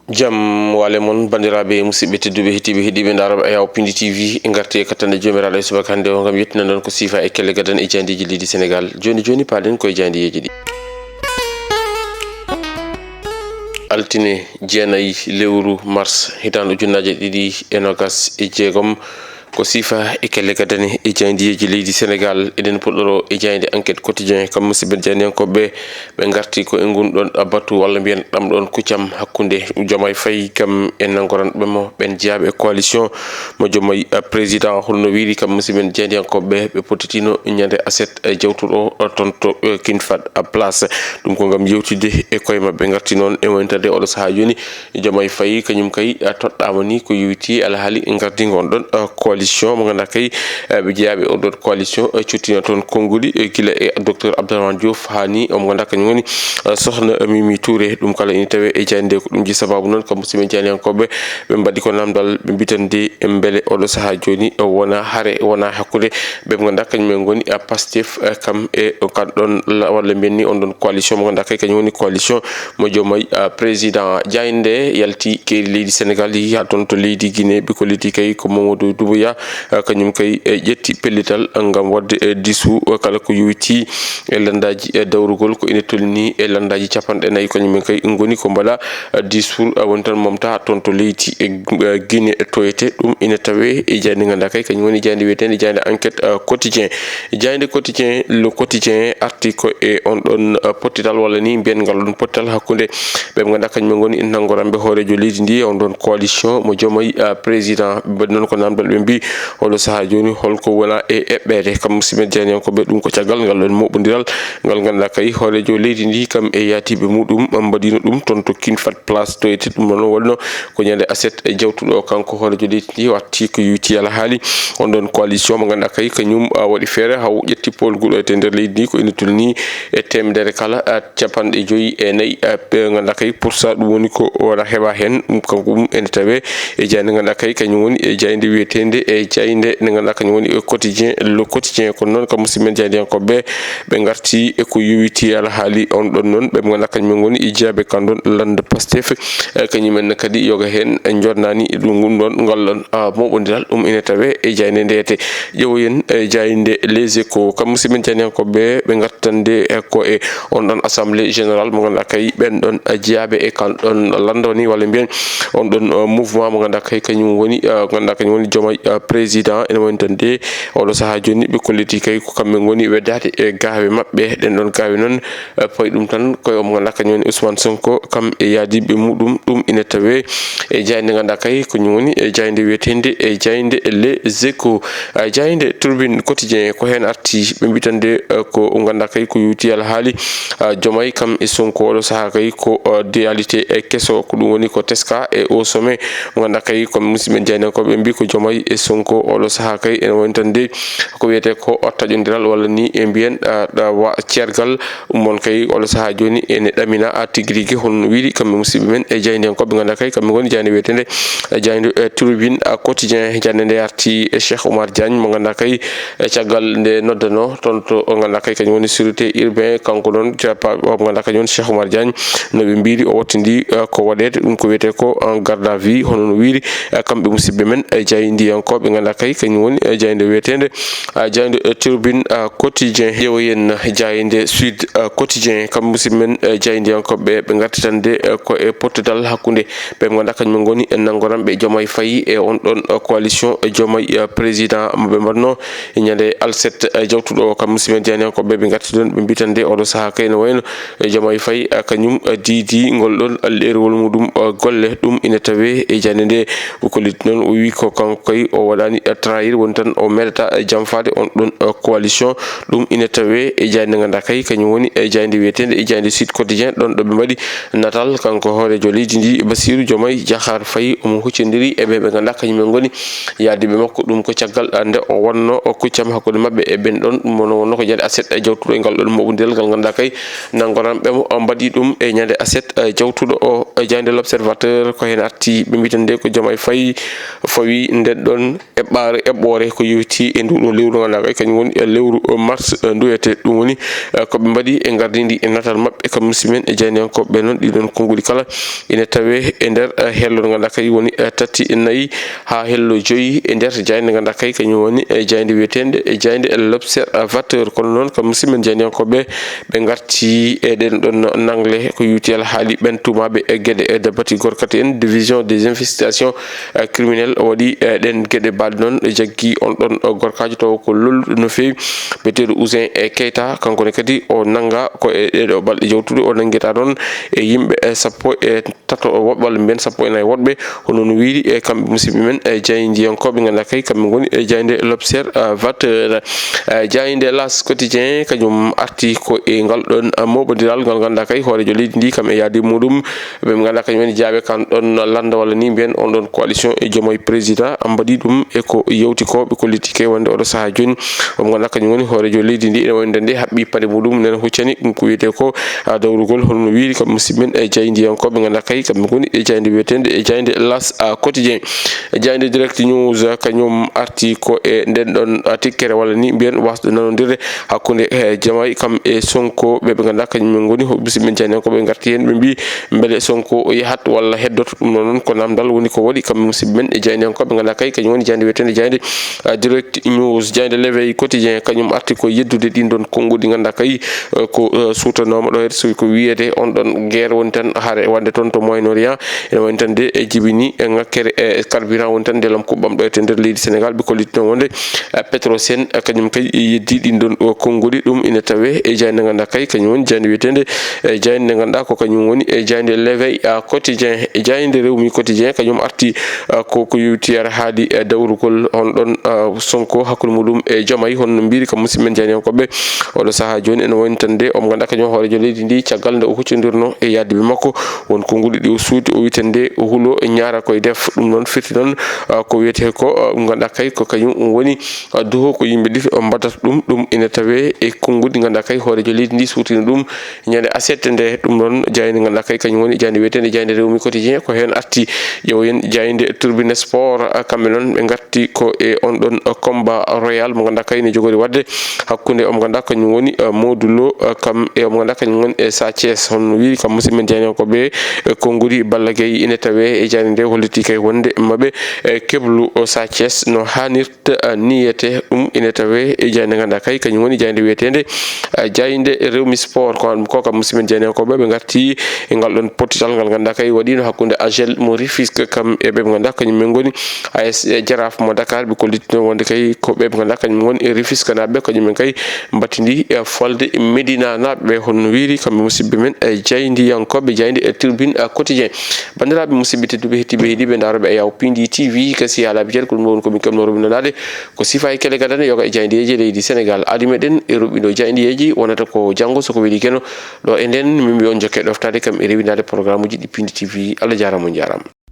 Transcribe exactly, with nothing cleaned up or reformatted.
Jam wale mon, banndiraaɓe, musidɓe tedduɓe, heɗiiɓe, heɗiiɓe ndaarooɓe Ayaw Pindi T V, en ngarti e kattanɗe Joomiraaɗo e subaka hannde o, ngam yettinande on ko siifa e kelle gadane e jaandeeji leydi Senegaal. Jooni jooni, paaɗen koye jaandeeji ɗi. Altine jeenayi lewru mars, hitaande ujunnaaje ɗiɗi e noogas e jeegom, ko siifa e kelle gadane e jaandeeji leydi Senegaal. Eɗen puɗɗoro e jaaynde Enquête Quotidien, kam musidɓe jaayniyankooɓe, ɓe ngarti ko e ngun ɗon batu, walla mbiyen ɗam ɗon kuccam hakkunde Diomaye Faye kam e nanngoranɓe mo ɓen jeyaaɓe e coalition mo Diomaye, eh, président. Holno wiiri kam musidɓe jaayniyankooɓe, ɓe pottitino ñande aset, eh, jawtuɗo, eh, toon to, eh, King Fahd, eh, Place. Ɗum ko ngam yewtidde e koye maɓɓe. Ngarti noon e wayntande oɗo sahaa jooni, Diomaye Faye kañum kay, eh, toɗɗaama ni ko yowiti alhaali ngardingo on ɗon, eh, coalition mo ngannduɗaa kay, eh, ɓe jeyaaɓe on ɗon coalition, eh, cuttina toon konnguli, eh, gila e Docteur Abdourahmane Diouf haa ni, omo ngannduɗaa kañum woni, eh, sohna Mimi Touré. Ɗum kala ina tawe e jaaynde ko ɗum ji sababu noon, kam musidɓe jaayniyankooɓe, ɓe mbaɗi ko namdal, ɓe mbitande mbele oɗo sahaa jooni, eh, wona hare, wona hakkunde ɓe ɓe ngannduɗaa kañum en ngoni, eh, Pastef, eh, kam e kan ɗon la-, walla mbiyen ni on ɗon coalition mo ngannduɗaa kay kañum woni coalition mo Diomaye, ah, président. Jaaynde yalti keeri leydi Senegaal, yehi haa toon to leydi Guinée, ɓe kolliti kay ko Mamadou Doumbouya, ah, kañum kay, eh, ƴetti pellital ngam waɗde, eh, disu, eh, kala ko yowiti e lanndaaji, eh, dawrugol ko ina tolni e lanndaaji capanɗe nayi, kañum en kay ngoni ko mbaɗa, eh, disu, eh, woni tan momta toon to leydi, eh, Guinée toyete. Ɗum ina tawe e jaaynde ngannduɗaa kay kañum woni jaaynde wiyeteende jaaynde Enquête, eh, Quotidien. Jaaynde Quotidien, Le Quotidien arti ko e on ɗon, uh, pottital walla ni mbiyen ngal ɗon pottital hakkunde ɓe ɓe ngannduɗaa kañum en ngoni nanngoranɓe hooreejo leydi ndi, on ɗon coalition mo Diomaye, uh, président. Ɓe mbaɗi noon ko namdal, ɓe mbi oɗo sahaa jooni holko wona e eɓɓeede. Kam musidɓe jaayniyankooɓe, ɗum ko caggal ngal ɗon moɓondiral ngal ngannduɗaa kay hooreejo leydi ndi kam e yaadiiɓe muɗum mbaɗino ɗum toon to King Fahd Place toyete. Ɗum noon wonno ko ñande aset e jawtuɗo o, kanko hooreejo leydi ndi, watti ko yowiti alhaali on ɗon coalition mo ngannduɗaa kay kañum, a, waɗi feere haa ƴetti poolgu ɗo e nder leydi ndi ko ina tolni e teemedere kala, a, capanɗe joyi e nayi, a, pe-, ngannduɗaa kay pour cent, ɗum woni ko wona heɓa heen. Ɗum kanko ɗum ene tawe e jaaynde ngannduɗaa kay kañum woni e jaaynde wiyeteende e jaaynde nde ngannduɗaa kañum woni e quotidien, Le Quotidien. Kono noon kam musidɓe men jaayniyankooɓe, ɓe ngarti e ko yowiti alhaali on ɗon noon, ɓe ngannduɗaa kañum en ngoni e jeyaaɓe kan ɗon lannda Pastef, eh, kañum en kadi yoga heen, eh, jonnani ɗum ɗum ɗon ngal ɗon, ah, moɓondiral, ɗum ina tawe e jaaynde ndeete. Ƴeewoyen, eh, jaaynde Les Échos. Kam musidɓe jaayniyankooɓe, ɓe ngattande, eh, ko e on ɗon assemblée générale mo ngannduɗaa kay ɓen ɗon, eh, jeyaaɓe e kan ɗon lannda woni, walla mbiyen on ɗon, eh, mouvement mo ngannduɗaa kay kañum woni, eh, ngannduɗaa kañum woni Diomaye, eh, président. Ene woni tan de oɗo sahaa jooni ɓe kolliti kay ko kamɓe ngoni weddaade e gaawe maɓɓe. Ɗen ɗon gaawe noon, eh, pawi ɗum tan koye omo ngannduɗaa kañum woni Ousmane Sonko, kam e yaadiiɓe muɗum. Ɗum ina tawe e jaaynde ngannduɗaa kay ko kañum woni e jaaynde wiyeteende e jaaynde Les Échos. Eh, jaaynde Tribune Quotidien ko heen arti, ɓe mbitande, eh, ko ngannduɗaa kay ko yowiti alhaali, eh, Diomaye kam e Sonko oɗo sahaa kay ko, eh, dualité, eh, keso, ko ɗum woni ko teska e au sommet. Mo ngannduɗaa kay ko musidɓe jaayniyankooɓe mbi ko Diomaye e Sonko oɗo sahaa kay ene woni tan de ko wiyetee ko taƴondiral walla ni e mbiyen, ah, ɗa wa-, ceergal. Ɗum noon kay oɗo sahaa jooni ene ɗamina, ah, tigi rigi, hono no wiiri kamɓe musidɓe men e jaayniyankooɓe ngannduɗaa kay kamɓe ngoni jaaynde wiyeteende, eh, jaaynde, eh, Tribune, ah, Quotidien. Jaaynde nde arti e Cheikh Oumar Diagne mo ngannduɗaa kay, eh, caggal nde noddano toon to o ngannduɗaa kay kañum woni sûreté urbain, kanko noon japa-, o ngannduɗaa kañum woni Cheikh Oumar Diagne. No ɓe mbiiri o wattindi, eh, ko waɗeede, ɗum ko wiyetee ko en garde à vue, hono no wiiri, eh, kamɓe musidɓe men, eh, jaayndiyankooɓe ngannduɗaa kay kañum woni, eh, jaaynde wiyeteende, eh, jaaynde, eh, Tribune, eh, Quotidien. Ƴeewoyen jaaynde Sud, eh, Quotidien, kamɓe musidɓe men, eh, jaayndiyankooɓe ɓe ngarti tan de, eh, ko e pottital hakkunde ɓe ɓe ngannduɗaa kañum en ngoni e nanngoranɓe Diomaye Faye e on ɗon, eh, coalition, eh, Diomaye, eh, président mo ɓe mbaɗno e ñande alset, eh, jawtuɗo o. Kam musidɓe jaayniyankooɓe ɓe ngarti ɗon, ɓe mbi tan de oɗo sahaa kay no wayno, eh, Diomaye Faye, eh, kañum, eh, diidi ngol ɗon, eh, leerowol muɗum, eh, golle. Ɗum ina tawe e jaaynde nde. O kolliti noon, o wi ko kanko kay o waɗaani, eh, trahir, woni tan o meɗata, eh, jamfaade on ɗon, eh, coalition. Ɗum ina tawe e jaaynde ngannduɗaa kay kañum woni e jaaynde wiyeteende e jaaynde Sud Quotidien, ɗon ɗo ɓe mbaɗi natal kanko hooreejo leydi ndi Bassirou Diomaye Diakhar Faye. Omo huccondiri e ɓe ɓe ngannduɗaa kañum en ngoni yaadiiɓe makko. Ɗum ko caggal nde o wonno o kuccam hakkunde maɓɓe e ɓen ɗon. Ɗum wonno, wonno ko jaaynde aset e jawtuɗo e ngal ɗon moɓondiral ngal ngannduɗaa kay nanngoranɓe mo mbaɗi ɗum e ñande aset, eh, jawtuɗo o. Eh, jaaynde L'Observateur ko heen arti, ɓe mbi tan de ko Diomaye Faye fawi nden ɗon eɓɓaare, eɓɓoore ko yowiti e ndu ɗo lewru ngannduɗaa kay kañum woni, eh, lewru, eh, mars, eh, ndu wiyetee. Ɗum woni, eh, ko ɓe mbaɗi e ngardindi e natal maɓɓe kam musidɓe men e jaayndiyankooɓe ɓe noon, ɗii ɗoon konnguɗi kala ina tawee e nder, eh, hello nde ngannduɗaa kay woni, eh, tati, nayi haa hello joyi e nder jaaynde nde ngannduɗaa kay kañum woni, eh, jaaynde wiyeteende, eh, jaaynde L'Observateur. Kono noon kam musidɓe men jaayndiyankooɓe ɓe ngarti e ɗeen ɗoon nangle ko yuuti alhaali ɓeen tuumaaɓe e geɗe, eh, de bati gorkati en, division des investigations, eh, criminelles waɗi, eh, ɗeen geɗe baɗe noon, jaggi on ɗoon, eh, gorkaajo taw ko lolluɗo no feewi, biyeteeɗo Ouzin, eh, Keita, kanko ne kadi o nannga ko e ɗee ɗoo balɗe jawtuɗe o nanngitaa ɗoon e yimɓe, eh, sappo e tato woɓɓe walla mbiyen sappo e nayi woɗɓe. Hono no wiiri e kamɓe musidɓe men e jaayndiyankooɓe ngannduɗaa kay kamɓe ngoni e jaaynde L'Observateur. Eh, jaaynde L'As Quotidien kañum arti ko e ngal ɗoon, eh, mooɓondiral ngal ngannduɗaa kay hooreejo leydi ndi kam e yaade muɗum ɓe ngannduɗaa kañum en jaaɓe kan ɗoon lannda walla ni mbiyen on ɗoon coalition e Diomaye président mbaɗi ɗum e ko yewti ko ɓe kolliti kay wonde oɗo sahaa jooni. Omo ngannduɗaa kañum woni hooreejo leydi ndi ene wayno nde haɓɓi paɗe muɗum nena huccani ɗum ko wiyetee ko, ah, dawrugol hono no wiiri kam musidɓe men e jaayndiyankooɓe ngannduɗaa kay kamɓe ngoni e jaaynde wiyeteende e jaaynde L'As, ah, Quotidien. E jaaynde Direct News, ah, kañum arti ko e nden ɗon, ah, tikkere walla ni mbiyen wasde nanondirde hakkunde, eh, Diomaye kam e Sonko ɓe ɓe ngannduɗaa kañum en ngoni ho-, musidɓe men jaayndiyankooɓe ngarti heen ɓe mbi mbele Sonko o yahat walla heddoto ɗum noon ko namdal woni ko waɗi kamɓe musidɓe men e jaayndiyankooɓe ngannduɗaa kay kañum woni jaaynde wiyeteende jaaynde, ah, Direct News. Jaaynde L'Éveil Quotidien kañum arti ko yeddude ɗin ɗon konnguɗi ngannduɗaa kay, eh, ko, eh, suutanooma ɗo heen so ko wiyete on ɗon guerre woni tan hare wonde toon to Moyen-Orient. Ene woni tan de e jibini e ŋakkere e carburant woni tan ndelam kuɓɓam ɗo e to nder leydi Sénégal ɓe kollitino wonde, eh, Petrosen, eh, kañum kay yeddi ɗin ɗon o konnguɗi ɗum ina tawe e jaaynde ngannduɗaa kay kañum woni jaaynde wiyeteende, eh, jaaynde ngannduɗaa ko kañum woni e jaaynde L'Éveil, ah, Quotidien. E jaaynde Rewmi Quotidien kañum arti, ah, ko ko yewti ara haali, eh, dawrugol on ɗon, ah, Sonko hakkunde muɗum e Diomaye hono no mbiri kam musidɓe men jaayndiyankooɓe oɗo sahaa jooni ene woni tan de omo ngannduɗaa kañum hooreejo leydi ndi caggal nde o huccondirno e yaadiiɓe makko won konnguɗi ɗi o suuti o wiyetee nde o hulo e ñaara koye def ɗum noon firti noon, ah, ko wiyetee ko, ah, ɗum ngannduɗaa kay ko kañum woni, ah, duho ko yimɓe ɗi mbaɗata ɗum ɗum ina tawe e konnguɗi ngannduɗaa kay hooreejo leydi ndi suutino ɗum ñande aset nde ɗum noon jaaynde ngannduɗaa kay kañum woni jaaynde wiyeteende jaaynde Rewmi Quotidien ko heen arti ƴeewen jaaynde Tribune Sport, ah, kamɓe noon ɓe ngarti ko e on ɗon, ah, combat royal mo ngannduɗaa kay ne jogori waɗde hakkunde omo ngannduɗaa kañum woni, ah, Modou Lo, ah, kam e omo ngannduɗaa kañum woni e Sa Thiès hono no wiiri kam musidɓe men jaayndiyankooɓe, eh, konnguɗi Balla Gaye ina tawe e jaaynde nde holliti kay wonde maɓe, eh, keblu o Sa Thiès no haanir niyete ɗum ina tawe e jaaynde ngannduɗaa kay kañum woni jaaynde wiyeteende, eh, jaaynde Rewmi Sport ko ko kam musidɓe men jaayndiyankooɓe ɓe ngarti e ngal ɗon pottital ngal ngannduɗaa kay waɗiino hakkunde Agel mo Rufisque kam e ɓe ɓe ngannduɗaa kañum men ngoni A S Jaraaf mo Dakar ɓe kollitino wonde kay ko ɓe ɓe ngannduɗaa kañum ngoni e Rufisque naaɓe kañum men kay mbattindi e folde Medina naaɓe hono no wiiri kamɓe musidɓe men e jaayndiyankooɓe jaaynde e Tribune, eh, Quotidien. Banndiraaɓe musidɓe tedduɓe heɗtiiɓe heɗiiɓe ndaarooɓe e yaw Pindi T V kasi haalaaɓe jeeɗi ko ɗum woni ko min keɓnoo rubinanaade ko sifa e kele gadane yoga e jaayndiyeeji leydi Sénégal. Aadi meɗen e ruɓɓindo jaayndiyeeji wonata ko janngo so ko weli keno ɗo e nden min mbiyon jokke ɗoftaade kam e rewindaade programme uji ɗi Pindi T V. Allah jaaraama on jaaraama.